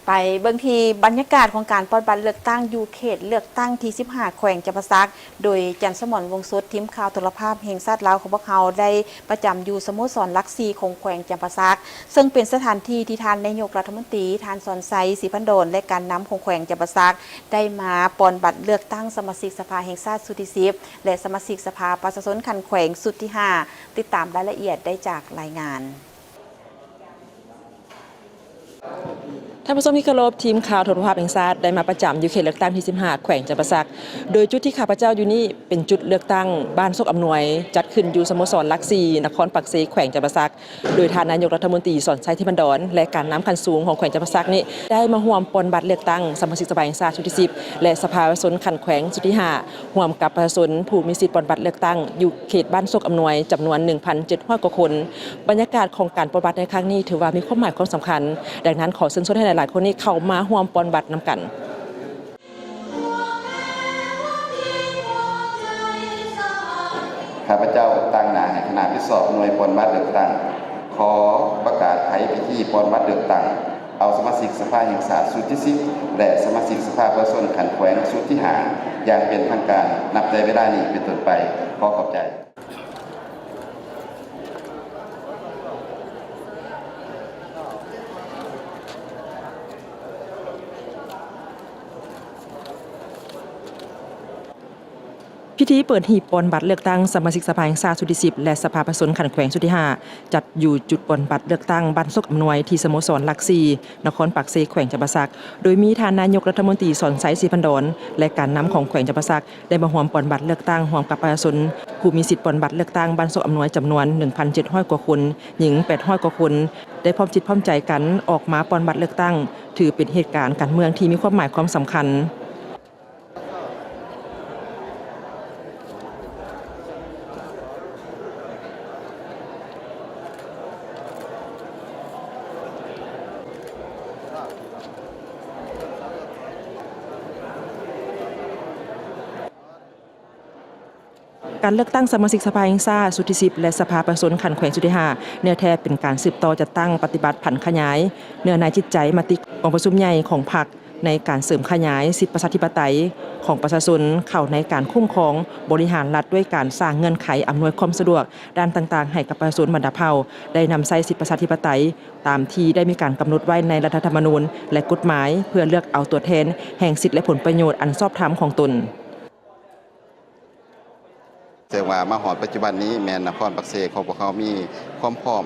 ໄປເບິ່ງທີ່ບັນຍາກາດຂອງການປ່ອນບັດເລືອກຕັ້ງຢູ່ເຂດເລືອກຕັ້ງທີສິບຫ້າ ແຂວງຈຳປາສັກ ໂດຍ ຈັນສະໝອນ ວົງສົດ, ທີມຂ່າວໂທລະພາບແຫ່ງຊາດລາວຂອງພວກເຮົາໄດ້ປະຈຳຢູ່ສະໂມສອນຫຼັກສີ່ຂອງແຂວງຈຳປາສັກ, ເຊິ່ງເປັນສະຖານທີ່ທີ່ທ່ານນາຍົກລັດຖະມົນຕີ ທ່ານ ສອນໄຊ ສີພັນດອນ ແລະ ການນຳຂອງແຂວງຈຳປາສັກ ໄດ້ມາປ່ອນບັດເລືອກຕັ້ງສະມາຊິກສະພາແຫ່ງຊາດຊຸດທີສິບ ແລະ ສະມາຊິກສະພາປະຊາຊົນຂັ້ນແຂວງຊຸດທີຫ້າ. ຕິດຕາມລາຍລະອຽດໄດ້ຈາກລາຍງານ. ທ່ານຜູ້ຊົມທີ່ເຄົາລົບ, ທີມຂ່າວໂທລະພາບແຫ່ງຊາດໄດ້ມາປະຈຳຢູ່ເຂດເລືອກຕັ້ງທີສິບຫ້າ ແຂວງຈຳປາສັກ, ໂດຍຈຸດທີ່ຂ້າພະເຈົ້າຢູ່ນີ້ເປັນຈຸດເລືອກຕັ້ງບ້ານໂຊກອຳນວຍ, ຈັດຂຶ້ນຢູ່ສະໂມສອນຫຼັກສີ່ ນະຄອນປາກເຊ ແຂວງຈຳປາສັກ, ໂດຍທ່ານນາຍົກລັດຖະມົນຕີ ສອນໄຊ ສີພັນດອນ ແລະ ການນຳຂັ້ນສູງຂອງແຂວງຈຳປາສັກນີ້ ໄດ້ມາຮ່ວມປ່ອນບັດເລືອກຕັ້ງສະມາຊິກສະພາແຫ່ງຊາດຊຸດທີສິບ ແລະ ສະພາປະຊາຊົນຂັ້ນແຂວງຊຸດທີຫ້າ ຮ່ວມກັບປະຊາຊົນຜູ້ມີສິດປ່ອນບັດເລືອກຕັ້ງຢູ່ເຂດບ້ານໂຊກອຳນວຍ ຈຳນວນໜຶ່ງພັນເຈັດຮ້ອຍກວ່າຄົນ. ບັນຍາກາດຂອງການປ່ອນບັດໃນຄັ້ງນີ້ຖືວ່າມີຄວາມໝາຍຄວາມສຳຄັນ, ດັ່ງນັ້ນ ຂໍເຊີນຊວນໃຫ້ຫຼາຍໆຄົນນີ້ເຂົ້າມາຮ່ວມປ່ອນບັດນຳກັນ. ຂ້າພະເຈົ້າຕາງໜ້າໃຫ້ຄະນະຜິດຊອບໜ່ວຍປ່ອນບັດເລືອກຕັ້ງ ຂໍປະກາດໄຂພິທີປ່ອນບັດເລືອກຕັ້ງ ເອົາສະມາຊິກສະພາແຫ່ງຊາດຊຸດທີສິບ ແລະ ສະມາຊິກສະພາປະຊາຊົນຂັ້ນແຂວງຊຸດທີຫ້າ ຢ່າງເປັນທາງການ ນັບແຕ່ເວລານີ້ເປັນຕົ້ນໄປ. ຂໍຂອບໃຈ. ພິທີເປີດຫີບປ່ອນບັດເລືອກຕັ້ງສະມາຊິກສະພາແຫ່ງຊາດຊຸດທີສິບ ແລະ ສະພາປະຊາຊົນຂັ້ນແຂວງຊຸດທີຫ້າ ຈັດຢູ່ຈຸດປ່ອນບັດເລືອກຕັ້ງບ້ານໂຊກອຳນວຍ ທີ່ສະໂມສອນຫຼັກສີ່ ນະຄອນປາກເຊ ແຂວງຈຳປາສັກ, ໂດຍມີທ່ານນາຍົກລັດຖະມົນຕີ ສອນໄຊ ສີພັນດອນ ແລະ ການນຳຂອງແຂວງຈຳປາສັກ ໄດ້ມາຮ່ວມປ່ອນບັດເລືອກຕັ້ງຮ່ວມກັບປະຊາຊົນຜູ້ມີສິດປ່ອນບັດເລືອກຕັ້ງບ້ານໂຊກອຳນວຍ ຈຳນວນໜຶ່ງພັນເຈັດຮ້ອຍກວ່າຄົນ, ຍິງແປດຮ້ອຍກວ່າຄົນ ໄດ້ພ້ອມຈິດພ້ອມໃຈກັນອອກມາປ່ອນບັດເລືອກຕັ້ງ, ຖືເປັນເຫດການການເມືອງທີ່ມີຄວາມໝາຍຄວາມສຳຄັນ. ການເລືອກຕັ້ງສະມາຊິກສະພາແຫ່ງຊາດຊຸດທີສິບ ແລະ ສະພາປະຊາຊົນຂັ້ນແຂວງຊຸດທີຫ້າ ແນວແທ້ເປັນການສືບຕໍ່ຈັດຕັ້ງປະຕິບັດຜັນຂະຫຍາຍເນື້ອໃນຈິດໃຈມະຕິກອງປະຊຸມໃຫຍ່ຂອງພັກ ໃນການເສີມຂະຫຍາຍສິດປະຊາທິປະໄຕຂອງປະຊາຊົນເຂົ້າໃນການຄຸ້ມຄອງບໍລິຫານລັດ ດ້ວຍການສ້າງເງື່ອນໄຂອຳນວຍຄວາມສະດວກດ້ານຕ່າງໆໃຫ້ກັບປະຊາຊົນບັນດາເຜົ່າ ໄດ້ນຳໃຊ້ສິດປະຊາທິປະໄຕຕາມທີ່ໄດ້ມີການກຳນົດໄວ້ໃນລັດຖະທຳມະນູນ ແລະ ກົດໝາຍ ເພື່ອເລືອກເອົາຕົວແທນແຫ່ງສິດ ແລະ ຜົນປະໂຫຍດອັນຊອບທຳຂອງຕົນ. ເຊິ່ງວ່າມາຮອດປັດຈຸບັນນີ້ ແມ່ນນະຄອນປາກເຊຂອງພວກເຮົາມີຄວາມພ້ອມ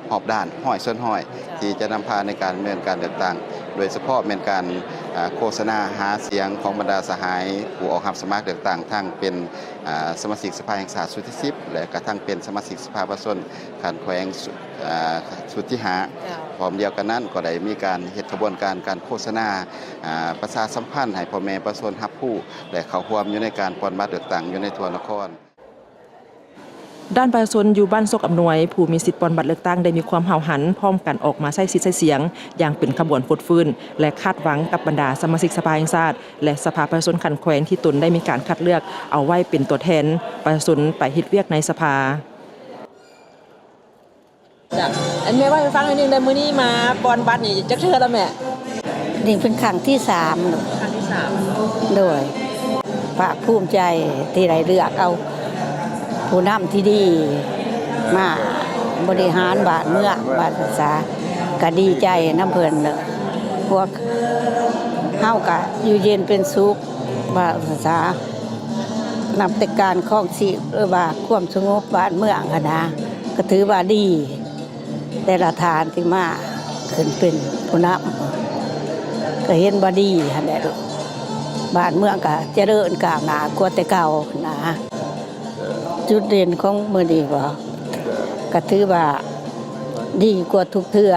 ຮອບດ້ານຮ້ອຍສ່ວນຮ້ອຍ ທີ່ຈະນຳພາໃນການດຳເນີນການເລືອກຕັ້ງ ໂດຍສະເພາະແມ່ນການ ອາ ໂຄສະນາຫາສຽງຂອງບັນດາສະຫາຍຜູ້ອອກຮັບສະໝັກເລືອກຕັ້ງ ທັງເປັນ ອາ ສະມາຊິກສະພາແຫ່ງຊາດຊຸດທີສິບ ແລະ ກະທັງເປັນສະມາຊິກສະພາປະຊາຊົນຂັ້ນແຂວງ ອາ ຊຸດທີຫ້າ. ເຈົ້າ. ພ້ອມດຽວກັນນັ້ນກໍໄດ້ມີການເຮັດຂະບວນການ ການໂຄສະນາ ອາ ປະຊາສຳພັນໃຫ້ພໍ່ແມ່ປະຊາຊົນຮັບຮູ້ ແລະ ເຂົ້າຮ່ວມຢູ່ໃນການປ່ອນບັດເລືອກຕັ້ງຢູ່ໃນທົ່ວນະຄອນ. ດ້ານປະຊາຊົນຢູ່ບ້ານໂຊກອຳນວຍ ຜູ້ມີສິດປ່ອນບັດເລືອກຕັ້ງ ໄດ້ມີຄວາມຫ້າວຫັນ ພ້ອມກັນອອກມາໃຊ້ສິດໃຊ້ສຽງຢ່າງເປັນຂະບວນຟົດຟື້ນ ແລະ ຄາດຫວັງກັບບັນດາສະມາຊິກສະພາແຫ່ງຊາດ ແລະ ສະພາປະຊາຊົນຂັ້ນແຂວງ ທີ່ຕົນໄດ້ມີການຄັດເລືອກເອົາໄວ້ເປັນຕົວແທນປະຊາຊົນໄປເຮັດວຽກໃນສະພາ. ຈ້ະ ອັນແມ່ເວົ້າໃຫ້ຟັງໜ້ອຍໜຶ່ງເດີ້ ມື້ນີ້ມາປ່ອນບັດນີ້ຈັກເທື່ອແລ້ວແມ່? ນີ້ເປັນຄັ້ງທີສາມ. ຄັ້ງທີສາມ. ໂດຍ ພາກພູມໃຈທີ່ໄດ້ເລືອກເອົາຜູ້ນຳທີ່ດີມາບໍລິຫານບ້ານເມືອງ ວ່າຊັ້ນສາ ກະດີໃຈນຳເພິ່ນ. ພວກເຮົາກະຢູ່ເຢັນເປັນສຸກ ວ່າຊັ້ນສາ ນຳແຕ່ການຄອງຊີບ ຫຼືວ່າຄວາມສະຫງົບບ້ານເມືອງຫັ້ນນະ ກະຖືວ່າດີ. ແຕ່ລະທ່ານທີ່ມາຂຶ້ນເປັນຜູ້ນຳ ກະເຫັນວ່າດີຫັ້ນແຫຼະລູກ ບ້ານເມືອງກະຈະເລີນກ້າວໜ້າກວ່າແຕ່ເກົ່າຫັ້ນນະ. ຈຸດເດັ່ນຂອງມື້ນີ້ບໍ ກະຖືວ່າດີກວ່າທຸກເທື່ອ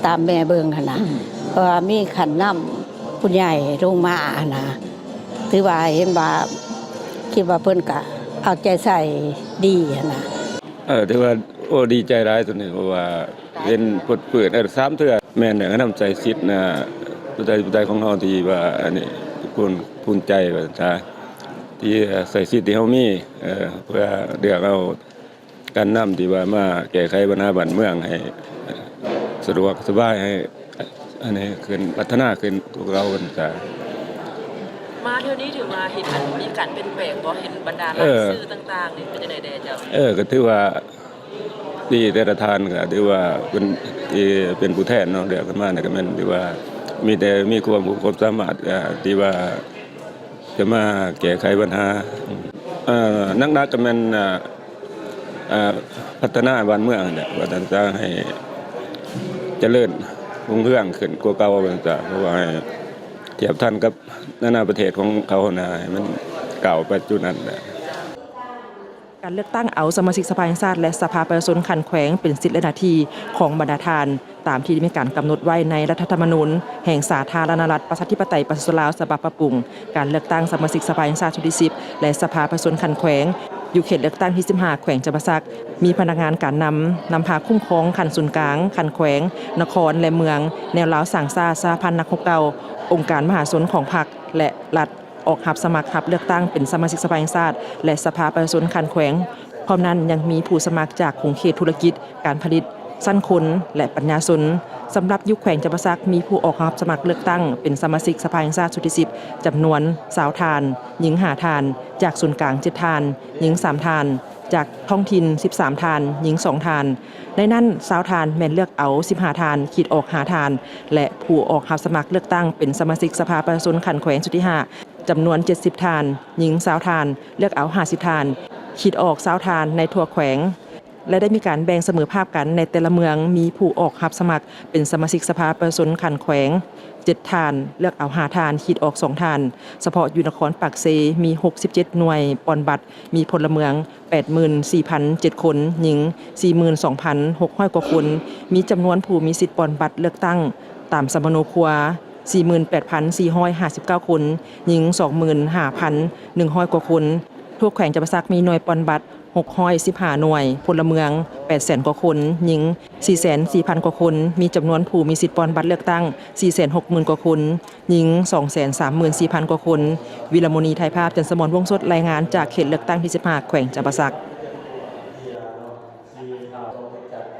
ຕາມແມ່ເບິ່ງຫັ້ນນະ ເພາະວ່າມີຂັ້ນນຳຜູ້ໃຫຍ່ລົງມາຫັ້ນນະ ຖືວ່າເຫັນວ່າ ຄິດວ່າເພິ່ນກະເອົາໃຈໃສ່ດີຫັ້ນນະ. ເອີ ຖືວ່າ ໂອ້ ດີໃຈຫຼາຍໂຕນີ້ ເພາະວ່າເຫັນເພິ່ນຟື້ນ ເອີ ສາມເທື່ອ. ແມ່ນແຫຼະ ກະນຳໃຊ້ສິດນະ ປະຊາທິປະໄຕຂອງເຮົາທີ່ວ່າອັນນີ້ ພູນ ພູນໃຈວ່າຊັ້ນຊະ ທີ່ໃຊ້ສິດທີ່ເຮົາມີ ເອີ ເພື່ອເລືອກເອົາ ການນຳທີ່ວ່າມາແກ້ໄຂບັນຫາບ້ານເມືອງໃຫ້ສະດວກສະບາຍ ໃຫ້ ອັນນີ້ຂຶ້ນ ພັດທະນາຂຶ້ນກວ່າເກົ່າ ເພິ່ນກະ ມາເທື່ອນີ້ຖືວ່າເຫັນອັນມີການປ່ຽນແປງບໍ່? ເຫັນບັນດາລາຍ ເອີ ຊື່ຕ່າງໆນີ້ເປັນຈັ່ງໃດແດ່ເຈົ້າ? ເອີ ກໍຖືວ່າດີ ແຕ່ລະທ່ານກໍຖືວ່າເປັນ ທີ່ເປັນຜູ້ແທນເນາະ ເລືອກຂຶ້ນມານີ້ກໍແມ່ນຖືວ່າມີແຕ່ມີຄວາມຮູ້ຄວາມສາມາດ ກໍທີ່ວ່າຈະມາແກ້ໄຂບັນຫາ ເອີ ໜັກໆກໍແມ່ນ ເອີ ເອີ ພັດທະນາບ້ານເມືອງຫັ້ນແຫຼະ ວ່າຈະໃຫ້ຈະເລີນຮຸ່ງເຮືອງຂຶ້ນກວ່າເກົ່າ ວ່າຊັ້ນຊະ ເພາະວ່າໃຫ້ທຽບທັນກັບນານາປະເທດຂອງເຂົາຫັ້ນນະ ໃຫ້ມັນກ້າວໄປຈຸດນັ້ນແຫຼະ. ການເລືອກຕັ້ງເອົາສະມາຊິກສະພາແຫ່ງຊາດ ແລະ ສະພາປະຊາຊົນຂັ້ນແຂວງ ເປັນສິດ ແລະ ໜ້າທີ່ຂອງບັນດາທ່ານ ຕາມທີ່ໄດ້ມີການກຳນົດໄວ້ໃນລັດຖະທຳມະນູນແຫ່ງສາທາລະນະລັດ ປະຊາທິປະໄຕ ປະຊາຊົນລາວ ສະບັບປັບປຸງ. ການເລືອກຕັ້ງສະມາຊິກສະພາແຫ່ງຊາດຊຸດທີສິບ ແລະ ສະພາປະຊາຊົນຂັ້ນແຂວງ ຢູ່ເຂດເລືອກຕັ້ງທີສິບຫ້າ ແຂວງຈຳປາສັກ ມີພະນັກງານການນຳ ນຳພາຄຸ້ມຄອງຂັ້ນສູນກາງ, ຂັ້ນແຂວງ, ນະຄອນ ແລະ ເມືອງ, ແນວລາວສ້າງຊາດ, ສະຫະພັນນັກຮົບເກົ່າ, ອົງການມະຫາຊົນຂອງພັກ ແລະ ລັດ ອອກຮັບສະໝັກຮັບເລືອກຕັ້ງເປັນສະມາຊິກສະພາແຫ່ງຊາດ ແລະ ສະພາປະຊາຊົນຂັ້ນແຂວງ. ພ້ອມນັ້ນຍັງມີຜູ້ສະໝັກຈາກຂົງເຂດທຸລະກິດ, ການຜະລິດ, ຊັ້ນຄົນ ແລະ ປັນຍາຊົນ. ສຳລັບຢູ່ແຂວງຈຳປາສັກ ມີຜູ້ອອກຮັບສະໝັກເລືອກຕັ້ງເປັນສະມາຊິກສະພາແຫ່ງຊາດຊຸດທີສິບ ຈຳນວນຊາວທ່ານ, ຍິງຫ້າທ່ານ, ຈາກສູນກາງເຈັດທ່ານ, ຍິງສາມທ່ານ, ຈາກທ້ອງຖິ່ນສິບສາມທ່ານ, ຍິງສອງທ່ານ. ໃນນັ້ນຊາວທ່ານແມ່ນເລືອກເອົາສິບຫ້າທ່ານ, ຂີດອອກຫ້າທ່ານ ແລະ ຜູ້ອອກຮັບສະໝັກເລືອກຕັ້ງເປັນສະມາຊິກສະພາປະຊາຊົນຂັ້ນແຂວງຊຸດທີຫ້າ ຈຳນວນເຈັດສິບທ່ານ, ຍິງຊາວທ່ານ, ເລືອກເອົາຫ້າສິບທ່ານ, ຂີດອອກຊາວທ່ານໃນທົ່ວແຂວງ ແລະ ໄດ້ມີການແບ່ງສະເໝີພາບກັນໃນແຕ່ລະເມືອງ. ມີຜູ້ອອກຮັບສະໝັກເປັນສະມາຊິກສະພາປະຊາຊົນຂັ້ນແຂວງເຈັດທ່ານ, ເລືອກເອົາຫ້າທ່ານ, ຂີດອອກສອງທ່ານ. ສະເພາະຢູ່ນະຄອນປາກເຊ ມີຫົກສິບເຈັດໜ່ວຍປ່ອນບັດ, ມີພົນລະເມືອງ ແປດໝື່ນສີ່ພັນເຈັດຄົນ, ຍິງສີ່ໝື່ນສອງພັນຫົກຮ້ອຍກວ່າຄົນ, ມີຈຳນວນຜູ້ມີສິດປ່ອນບັດເລືອກຕັ້ງຕາມສຳມະໂນຄົວ ສີ່ໝື່ນແປດພັນສີ່ຮ້ອຍຫ້າສິບເກົ້າຄົນ, ຍິງສອງໝື່ນຫ້າພັນໜຶ່ງຮ້ອຍກວ່າຄົນ. ທົ່ວແຂວງຈຳປາສັກມີໜ່ວຍປ່ອນບັດຫົກຮ້ອຍສິບຫ້າໜ່ວຍ, ພົນລະເມືອງແປດແສນກວ່າຄົນ, ຍິງສີ່ແສນສີ່ພັນກວ່າຄົນ, ມີຈຳນວນຜູ້ມີສິດປ່ອນບັດເລືອກຕັ້ງສີ່ແສນຫົກໝື່ນກວ່າຄົນ, ຍິງສອງແສນສາມໝື່ນສີ່ພັນກວ່າຄົນ. ວິລະມຸນີ ໄທພາບ, ຈັນສະໝອນ ວົງສົດ, ລາຍງານຈາກເຂດເລືອກຕັ້ງທີສິບຫ້າ ແຂວງຈຳປາສັກ.